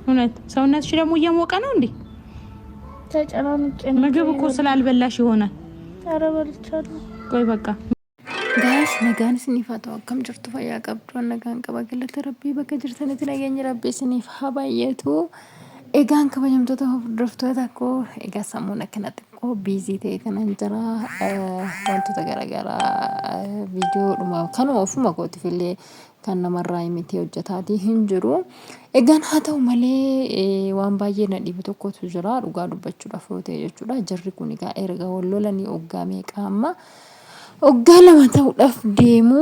እውነት ሰውነትሽ ደግሞ እየሞቀ ነው እንዴ? ተጨናንቄ ምግብ እኮ ስላልበላሽ ይሆናል። ኧረ በልቻለሁ። ቆይ በቃ Guys, nagaan isiniif haa ta'u. Akkam jirtu? Fayyaa qabdu? Nagaan qaba, galata Rabbii. Bakka jirtanitti nageenyi Rabbii isiniif haa baay'atu. Egaan kabajamtoota hordoftoota koo, egaa sammuun akkana xiqqoo busy ta'e kanan jira. Wantoota garaagaraa viidiyoodhuma kanuma ofuma kootiif illee kan namarraa miti hojjetaatii hin jiru. Egaan haa ta'u malee waan baay'ee na dhibu tokkotu jira, dhugaa dubbachuudhaaf yoo ta'e jechuudha. Jarri kun egaa erga wal lolanii waggaa meeqa, amma waggaa 2 ta'uudhaaf deemu.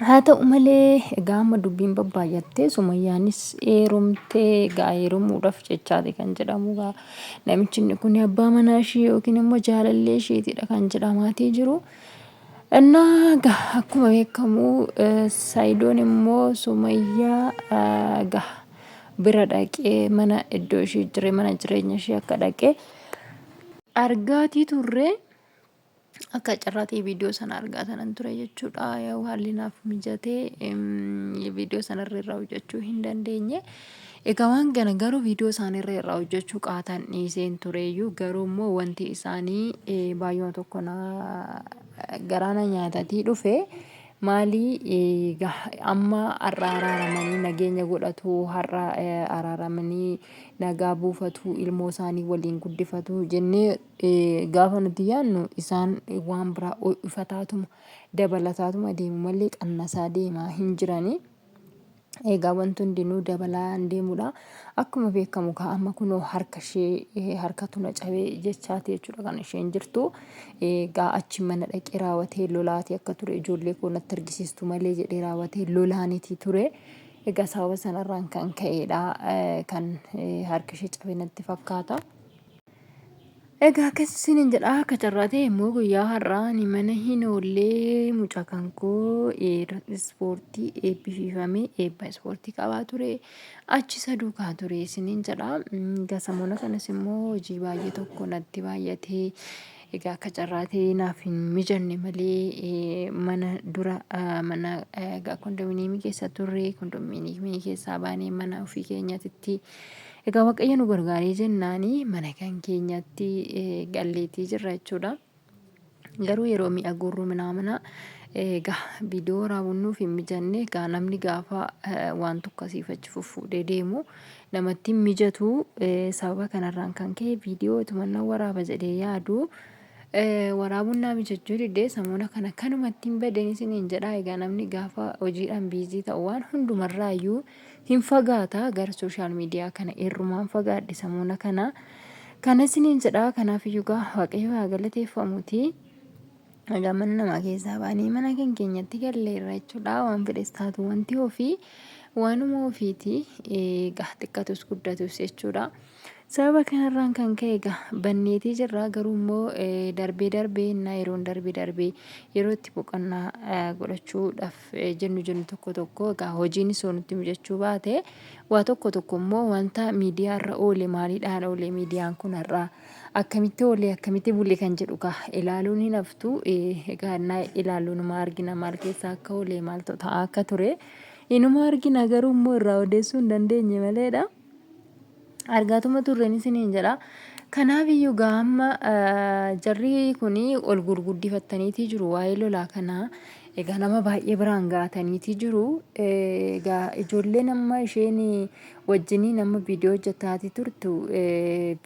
Haa ta'u malee egaa amma dubbiin babbaay'attee Sumayyaanis heerumtee, egaa heerumuudhaaf jechaati kan jedhamu. Egaa namichi inni kun abbaa manaa ishee yookiin immoo jaalallee isheetidha kan jedhamaatii jiru. Innaa egaa akkuma beekamu Saayidoon immoo Sumayyaa egaa bira dhaqee mana iddoo ishee jire, mana jireenya ishee akka dhaqee argaatii turre. Akka carraa ta'e viidiyoo sana argaa tanan ture jechuudha. Yoo haalli naaf mijatee viidiyoo sanarra irraa hojjechuu hin dandeenye. Egaa waan kana garuu viidiyoo isaaniirra irraa hojjechuu qaataan dhiiseen tureyyuu, garuu immoo wanti isaanii baay'uma tokko na garaana nyaatatii dhufe. Maali, amma har'a araaramanii nageenya godhatu, har'a araaramanii nagaa buufatu, ilmoo isaanii waliin guddifatu jennee gaafa nuti yaadnu, isaan waan biraa ifataatuma dabalataatuma deemu malee qannasaa deemaa hin jiranii. Egaa wanti hundinuu dabalaa hin deemudha. Akkuma beekamu kaa amma kunoo harka ishee harkatu na cabee jechaati jechuudha kan isheen jirtu. Egaa achi mana dhaqee raawwatee lolaatii akka ture, ijoollee koo natti argisiistu malee jedhee raawwatee lolaanitii ture. Egaa sababa sanarraan kan ka'edha kan harka ishee cabee natti fakkaata. Egaa akkas isiniin jedha. Akka carraa ta'e immoo guyyaa har'aa ani mana hin oollee. Mucaa kan koo ispoortii eebbifamee eebba ispoortii qabaa ture. Achi isa duukaa ture isiniin jedha. Egaa samoona kanas immoo hojii baay'ee tokko natti baay'atee, egaa akka carraa ta'e naaf hin mijanne malee mana dura mana egaa kondominiyeemii keessa turre, kondominiyeemii keessaa baanee mana ofii keenyatitti egaa Waaqayyo nu gargaaree jennaani mana kan keenyatti galleetii jirra jechuudha. Garuu yeroo mi'a guurru minaamina egaa viidiyoo waraabuun nuuf hin mijanne. Egaa namni gaafa waan tokko asiif achi fuffuudhee deemu namatti hin mijatu. Sababa kanarraan kan ka'e viidiyoo ituma nan waraaba jedhee yaadu waraabuun naa mijachuu didee samoona kana kanumatti hin badeen isiniin jedha. Egaa namni gaafa hojiidhaan busy ta'u waan hundumarraayyuu hin fagaata. Gara social media kana irrumaan fagaadhe samoona kana. Kana isiniin jedha. Kanaaf iyyuu gaa Waaqayyo haa galateeffamuuti. Egaa mana namaa keessaa baanee mana kan keenyatti galleerra jechuudha. Waan fedhes taatu wanti ofii waanuma ofiiti. Egaa xiqqatus guddatus jechuudha. Sababa kanarraan kan ka'e egaa banneetii jirra. Garuu immoo darbee darbee innaa yeroon darbee darbee yeroo itti boqonnaa godhachuudhaaf jennu tokko tokko, egaa hojiinis yoo nutti mijachuu baate, waa tokko tokko immoo wanta miidiyaa irra oole, maaliidhaan oole, miidiyaan kun har'aa akkamitti oole, akkamitti bule kan jedhu kaa ilaaluun hin haftu. Egaa innaa ilaallu numa argina, maal keessa akka oole, maaltu ta'aa akka ture inuma argina. Garuu immoo irraa odeessuu hin dandeenye maleedha. Argaatuma turren isiniin jedha. Kanaaf iyyuu gaa amma jarri kun ol gurguddifattaniitii jiru waa'ee lolaa kana. Egaa nama baay'ee biraan gaataniitii jiru. Egaa ijoolleen amma isheen wajjiniin amma viidiyoo hojjetaatii turtu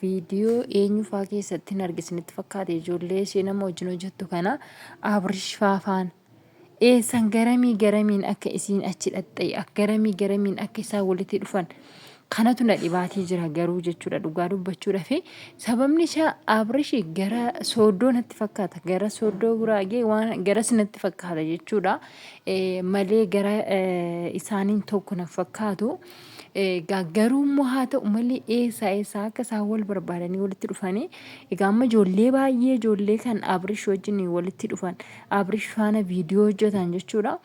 viidiyoo eenyu faa keessatti hin argisinitti fakkaate, ijoollee ishee nama wajjin hojjettu kana Abrish faa faana. Eessan garamii garamiin akka isiin achi dhaxxee, garamii garamiin akka isaan walitti dhufan kanatu na dhibaatii jira garuu jechuudha, dhugaa dubbachuudhaaf. Sababni isaa Abrishi gara Sooddoo natti fakkaata, gara Sooddoo Guraagee waan garas natti fakkaata jechuudha malee gara isaaniin tokko na fakkaatu. Egaa garuu immoo haa ta'u malee eessaa eessaa akka isaan wal barbaadanii walitti dhufanii, egaa amma ijoollee baay'ee, ijoollee kan Abrish wajjin walitti dhufan, Abrish faana viidiyoo hojjetan jechuudha.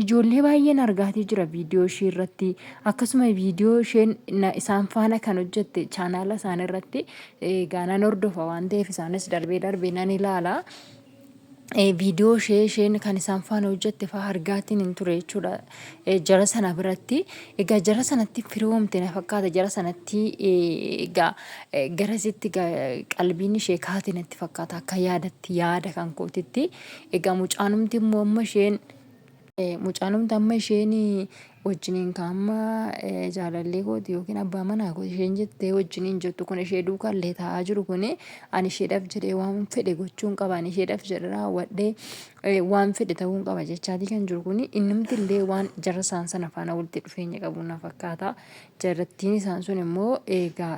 Ijoollee baay'een argaatii jira viidiyoo ishee irratti, akkasuma viidiyoo isheen isaan faana kan hojjette chaanaala isaan irratti egaa nan hordofa waan ta'eef isaanis darbee darbee nan ilaala. Viidiyoo ishee isheen kan isaan faana hojjette fa'aa argaatiin hin ture jechuudha. Jara sana biratti. Egaa jara sanatti firoomte na fakkaata. Jara sanatti egaa garasitti qalbiin ishee kaate natti fakkaata akka yaadatti yaada kan kootitti. Egaa mucaanumti immoo amma isheen Mucaanumti amma isheen wajjiniin ka amma jaalallee kooti yookiin abbaa manaa kooti isheen jettee wajjiniin jirtu kun ishee duukaa illee taa'aa jiru kun ani isheedhaaf jedhee waan fedhe gochuun qaba ani isheedhaaf jedhee raawwadhee waan fedhe ta'uun qaba jechaatii kan jiru kun innumti illee waan jara isaan sana faana walitti dhufeenya qabu na fakkaata. Jarrattiin isaan sun immoo egaa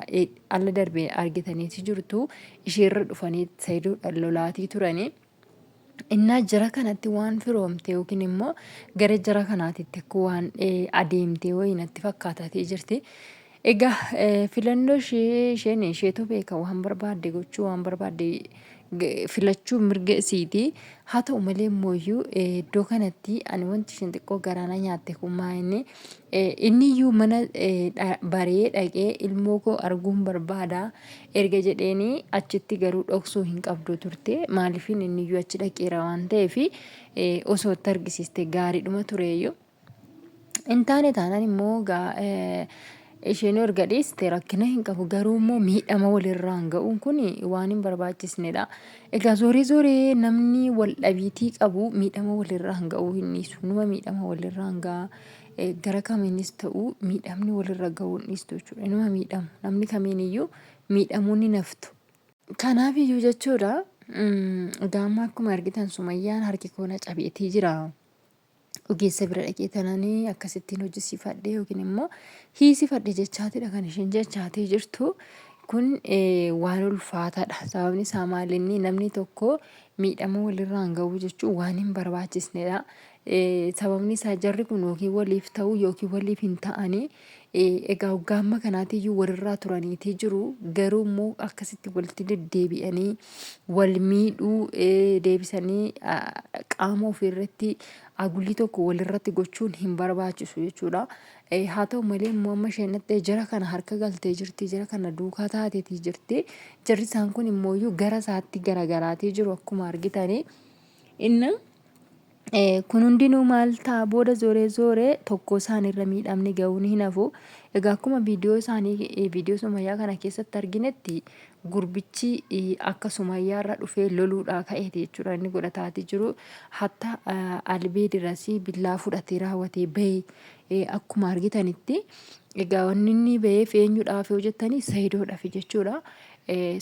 alla darbee argitaniiti jirtu isheerra dhufanii sayidoodhaan lolaatii turanii. Innaa jara kanatti waan firoomte yookiin immoo gara jara kanaatitti akka waan adeemtee wayii natti fakkaataatee jirti. Egaa filannoo ishee isheen isheetu beeka waan barbaadde gochuu waan barbaadde filachuu mirga isiiti. Haa ta'u malee immoo iyyuu iddoo kanatti ani wanti isheen xiqqoo garaa na nyaatte kun maa inni inni iyyuu mana baree dhaqee ilmoo koo arguun barbaada. Erga jedheenii achitti garuu dhoksuu hin qabdu turte. Maaliifin inniyyuu achi dhaqeera waan ta'eef osoo itti argisiiste gaariidhuma tureeyyu. Hin taane taanaan immoo gaa isheen erga dhiiste rakkina hin qabu garuu immoo miidhama walirraan ga'uun kun waan hin barbaachisnedha. Egaa zooree zooree namni wal dhabiitii qabu miidhama walirraan ga'uu hin dhiisu. Numa miidhama walirraan ga'a. Gara kamiinis ta'u miidhamni walirra ga'uu hin dhiistu jechuudha. Inuma miidhamu. Namni kamiin iyyuu miidhamuun hin haftu. Kanaaf iyyuu jechuudha egaa amma akkuma argitan Sumayyaan harki koo na cabeetii jira. Ogeessa bira dhaqee tananii akkasittiin hojjisiifadhe yookiin immoo hiisifadhe jechaatidha kan isheen jechaatee jirtu. Kun waan ulfaataadha. Sababni isaa maal inni namni tokko miidhama walirraan ga'uu jechuun waan hin barbaachisnedha. Sababni isaa jarri kun yookiin waliif ta'u yookiin waliif hin ta'anii. Egaa waggaa amma kanaatiyyuu walirraa turaniitii jiru. Garuu immoo akkasitti walitti deddeebi'anii wal miidhuu deebisanii qaama ofii irratti agulii tokko walirratti gochuun hin barbaachisu jechuudha. Haa ta'u malee immoo amma isheen dhattee jara kana harka galtee jirti. Jara kana duukaa taateetii jirti. Jarri isaan kun immoo gara isaatti garagaraatii jiru akkuma argitanii. Inni Kun hundinuu maal ta'a booda zooree zooree tokkoo isaaniirra miidhamni ga'uun hin hafu. Egaa akkuma viidiyoo isaanii viidiyoo Sumayyaa kana keessatti arginetti gurbichi akka Sumayyaarra dhufee loluudhaa ka'eeti jechuudha inni godhataatii jiru. Hatta albee dirasii billaa fudhatee raawwatee bahe akkuma argitanitti. Egaa wanni inni baheef eenyudhaaf yoo jettanii Sayidoodhaaf jechuudha.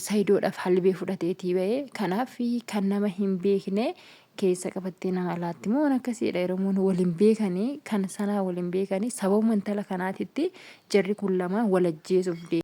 Sayidoodhaaf albee fudhateetii bahe. Kanaaf kan nama hin beekne keessa qabattee nama laatti moo waan akkasiidha Oromoon wal hin beekanii kan sanaa wal hin beekanii sababuma intala kanaatitti jarri kun lamaan wal ajjeesuuf deemu.